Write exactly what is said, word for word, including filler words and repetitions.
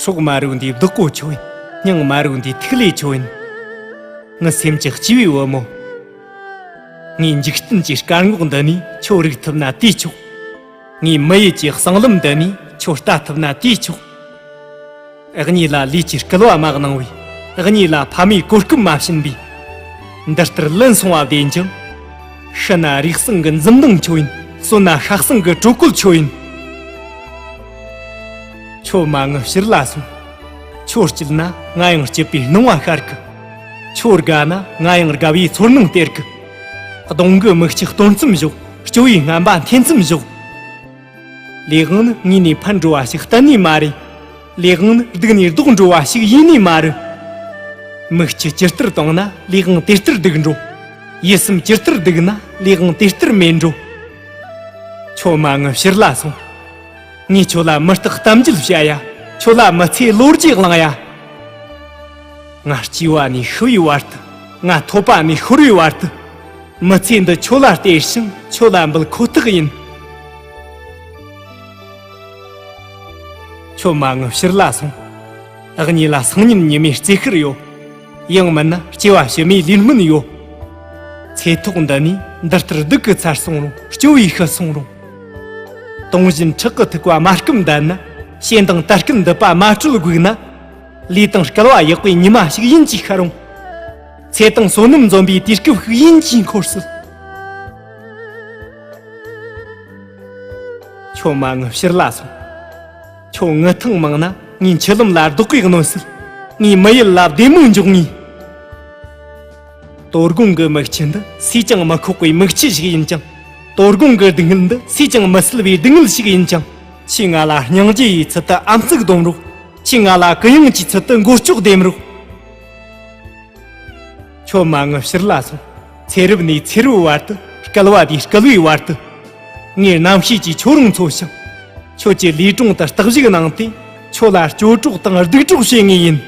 སྲོག་མ་རུ་འདིའི་བདག་པོ་ཁྱོད་ཡིན། སྙིང་མ་རུ་འདིའི་ཐིག་ལེ་ཁྱོད་ཡིན། ངའི་སེམས་ཀྱི་སྐྱེས་བུའི་བུ་མོ། ངའི་འཇིག་རྟེན་གྱི་སྐར་ངོགས་འདི་ནས་ཁྱོད་རིག་ཐུབ་ན་དེས་ཆོག་ངའི་མི་ཡུལ་གྱི་གསང་ལམ་འདི་ནས་ཁྱོད་ལྟ་ཐུབ་ན་དེས་ཆོག་གཉིས་ལ་ལུས་ཀྱི་སྐལ་བ་མ་གནང་བས། གཉིས་ལ་ཕ་མའི་གོ་སྐབས་མ་བྱིན་པས། འདི་ལྟར་ལན་སོང་བ་བདེན་ཀྱང་། ཤི་ན་རེག་ཟུང་གི་འཛུམ་མདངས་ཁྱོད་ཡིན། གསོན་ན་ཤ་ཟུང་གི་དྲོད་ཁོལ་ཁྱོད་ཡིན། ཁྱོད་མ་ངུ་ཕྱིར་ལ་སོང་། ཁྱོད་སྐྱིད་ན་ང་ཡང་སྐྱིད་པའི་སྣང་བ་ཤར་གི། ཁྱོད་དགའ་ན་ང་ཡང་དགའ་བའི་ཚོར་སྣང་སྟེར་གི། གདོང་གི་མིག་ཆུ་སྟོན་མཚམས་ཞོག་སྐྱོ་བའི་རྔན་པ་འཐེན་མཚམས་ཞོག་ལས་དབང་ནི་ངོས་ནས་ཕན་འགྲོ་བ་ཞིག་གཏན་ནས་མ་རེད། ལས་དབང་ནི་སྡུག་ནས་ལྡོག་འགྲོ་བ་ཞིག་ཡེ་ནས་མ་རེད། མིག་ཆུ་ཇི་ལྟར་བཏང་ན་ལས་དབང་དེ་ལྟར་སྡུག་འགྲོ། ཡིད་སེམས་ཇི་ལྟར་སྡུག་ན་ལས་དབང་དེ་ལྟར་མེད་འགྲོ། ཁྱོད་མ་ངུ་ཕྱིར་ལ་སོང་། ངས་ཁྱོད་ལ་མི་རྟག་གཏམ་རྒྱུད་བཤད་ཡ། ཁྱོད་ལ་མི་ཚེ་ལོ་རྒྱུས་གླེང་ཡ། ང་སྐྱེས་པ་ནས་ཤི་བའི་བར་དུ། ང་ཐོབ་པ་ནས་ཤོར་བའི་བར་དུ། མི་ཚེ་འདི་ཁྱོད་ལ་སྟེར་ཞིང་ཁྱོད་ལ་འབུལ་ཁོ་ཐག་ཡིན། ཁྱོད་མ་ངུ་ཕྱིར་ལ་སོང་། གཉིས་ལ་སང་ཉིན་ཉི་མའི་རྩེ་ཤར་ཡོད། ཡང་མིན་ན་སྐྱེ་བ་ཕྱི་མའི་ལས་སྨོན་ཡོད། ཚེ་ཐོག་འདི་ནས་འདི་ལྟར་སྡུག་གི་ཚར་སོང་རུང་སྐྱོ་བའི་ཤི་སོང་རུང་། དུང་བཞིན་ཁྲག་གི་ཐིགས་པ་མ་སྐམ་ལྡན་ན། ཞེ་འདང་དར་སྐུད་འདི་པ་མ་སྤྲུལ་སྒུག་ན། ལས་དང་སྐལ་བ་ཡག་པའི་ཉི་མ་ཞིག་ཡིན་གྱིས་ཤར་འོང་། ཚེ་དང་བསོད་ནམས་འཛོམས་པའི་དུས་སྐབས་ཤིག་ཡིན་གྱིས་འཁོར་སྲིད། ཁྱོད་མ་ངུ་ཕྱིར་ལ་སོང་། ཁྱོད་ངུ་ཐེངས་མང་ན་ངའི་མཆུ་ལམ་ལ་རྡོག་གིས་གནོན་སྲིད། ངའི་མི་ཡུལ་ལ་བདེ་མོ་འཇོག་ངེས། དོ་དགོང་གི་མིག་ཆུ་འདི་སུས་ཀྱང་མི་ཁོག་པའི་མིག་ཆུ་ཞིག་ཡིན་ཀྱང་། དོ་དགོང་གི་སྡུག་བསྔལ་འདི་སུས་ཀྱང་མི་སེལ་བའི་སྡུག་བསྔལ་ཞིག་ཡིན་ཀྱང་། ཁྱོས་ང་ལ་སྙིང་རྗེ་ཡི་ཚུལ་དུ་ཨམ་གཙིགས་སྡོམ་རོགས། ཁྱོས་ང་ལ་གུ་ཡངས་ཀྱི་ཚུལ་དུ་མགོ་ལྕོག་ལྡེམ་རོགས། ཁྱོད་མ་ངུ་ཕྱིར་ལ་སོང་། ཚེ་རབས་ནས་ཚེ་རབས་བར་དུ། བསྐལ་བ་དེའི་བསྐལ་བའི་བར་དུ། ངའི་རྣམ་ཤེས་ཀྱིས་ཁྱོད་རང་འཚོ་ཞིང་། ཁྱོད་ཀྱི་ལུས་དྲུང་དུ་རྟག་བཞུགས་གནང་སྟེ། ཁྱོད་ལ་སྐྱོ་གྲོགས་དང་སྡུག་གྲོགས་བྱེད་ངེས་ཡིན།